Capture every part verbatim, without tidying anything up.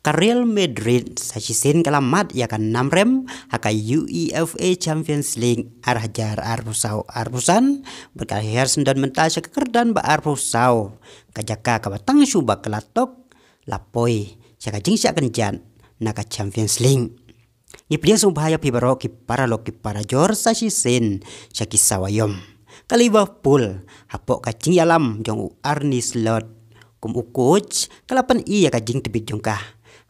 Ka Real Madrid sa shisien ka la mad ïa ka nam rem ha ka UEFA Champions League ar hajar arphew saw arphew san, bad ka hiar syndon mynta sha ka kyrdan ba arphew saw, ka jaka kaba tang shu ba ka la tok, la poi sha ka jingshah kynjat na ka Champions League. Ngi pdiang sngewbha ïa phi baroh ki paralok ki parajor sa shisien sha ki saw aïom. Ka Liverpool, hapoh ka jingïalam jong u Arne Slot kum u coach, ka la pyni ïa ka jingtbit jong ka,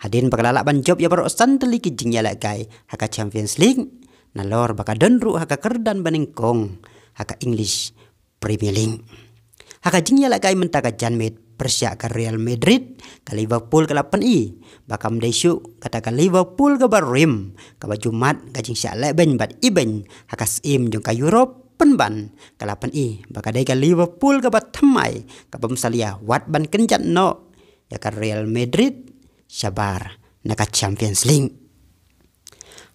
hadien ba ka la lah ban jop ïa baroh san tylli ki jingïalehkai ha ka Champions League, nalor ba ka don ruh ha ka kyrdan banyngkong ha ka English Premier League. Ha ka jingïalehkai mynta ka janmiet pyrshah ka Real Madrid, ka Liverpool ka la pyni ba kam dei shuh kata ka Liverpool kaba rim, kaba ju mad ka jingshah lehbeiñ bad ibeiñ ha ka syiem jong ka Europe, pynban ka la pyni ba ka dei ka Liverpool kaba thymmai, kabym salia wat ban kynjat noh ïa ka Real Madrid shabar na ka Champions League.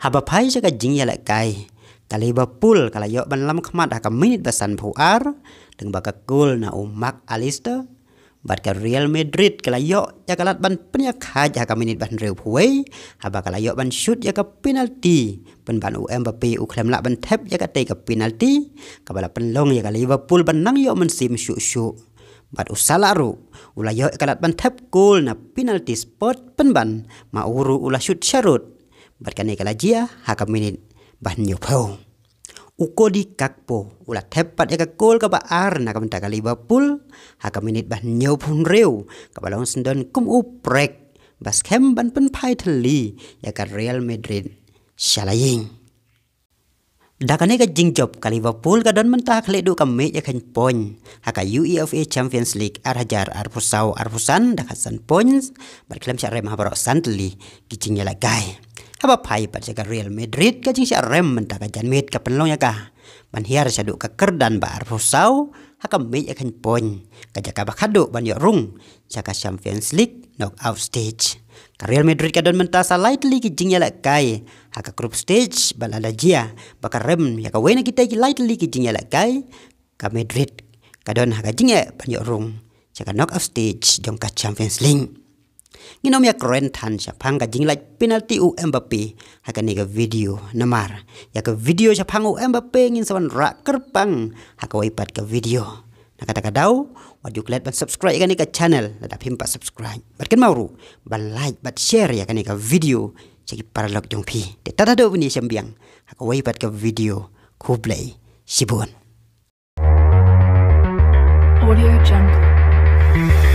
Haba phai sha ka jingïalehkai, ka Liverpool ka la ïoh ban lam khmat ha ka minit ba sanphew ar, lyngba ka gol na u Mac Allister. Bad ka Real Madrid ka la ïoh ïa ka lad ban pynïakhaid ha ka minit ba hynriewphew wei, haba ka la ïoh ban shoot ïa ka penalty, pynban u Mbappe u khlem lah ban thep ïa katei ka penalty, kaba la pynlong ïa ka Liverpool ban nang ïoh mynsiem shuh shuh. Bad u Salah ruh u la ïoh ïa ka lad ban thep gol na penalty spot, pynban ma u ruh u la shoot sharud. Bad kane ka la jia ha ka minit ba hynñiewphew. U Cody Gakpo u la thep pat ïa ka gol kaba ar na ka bynta ka Liverpool ha ka minit ba hynñiewphew hynriew, kaba long syndon kum u prek ba skhem ban pynphai thylli ïa ka Real Madrid sha la ïing. Da kane ka jingjop, ka Liverpool ka don mynta ha khlieh duh ka miej ïa ka khein point ha ka UEFA Champions League ar hajar arphew saw arphew san da ka san points, bad khlem shah rem ha baroh san tylli ki jingïalehkai. Haba phai pat sha ka Real Madrid, ka jingshah rem mynta ka janmiet ka pynlong ïa ka ban hiar shaduh ka kyrdan ba arphew saw ha ka miej ïa ka khein point, ka jaka ba khatduh ban ïoh rung sha ka Champions League knockout stage. Ka Real Madrid ka don mynta sa lai tylli ki jingïalehkai ha ka group stage, bad lada jia ba ka rem ïa kawei na kitei ki lai tylli ki jingïalehkai, ka Madrid ka don ha ka jingeh ban ïoh rung sha ka knockout stage jong ka Champions League. Ngin ym ïakren than shaphang ka jinglait penalty u Mbappe ha kane ka video, namar ïa ka video shaphang u Mbappe ngin sa wanrah kyrpang ha kawei pat ka video. Na kata ka daw, wat ju klet ban subscribe ïa kane ka channel lada phim pat subscribe, bad kynmaw ruh ban like bad share ïa kane ka video sha ki paralok jong phi. Te tad haduh ban ïashem biang ha kawei pat ka video. Khublei shibun. Audio Jungle.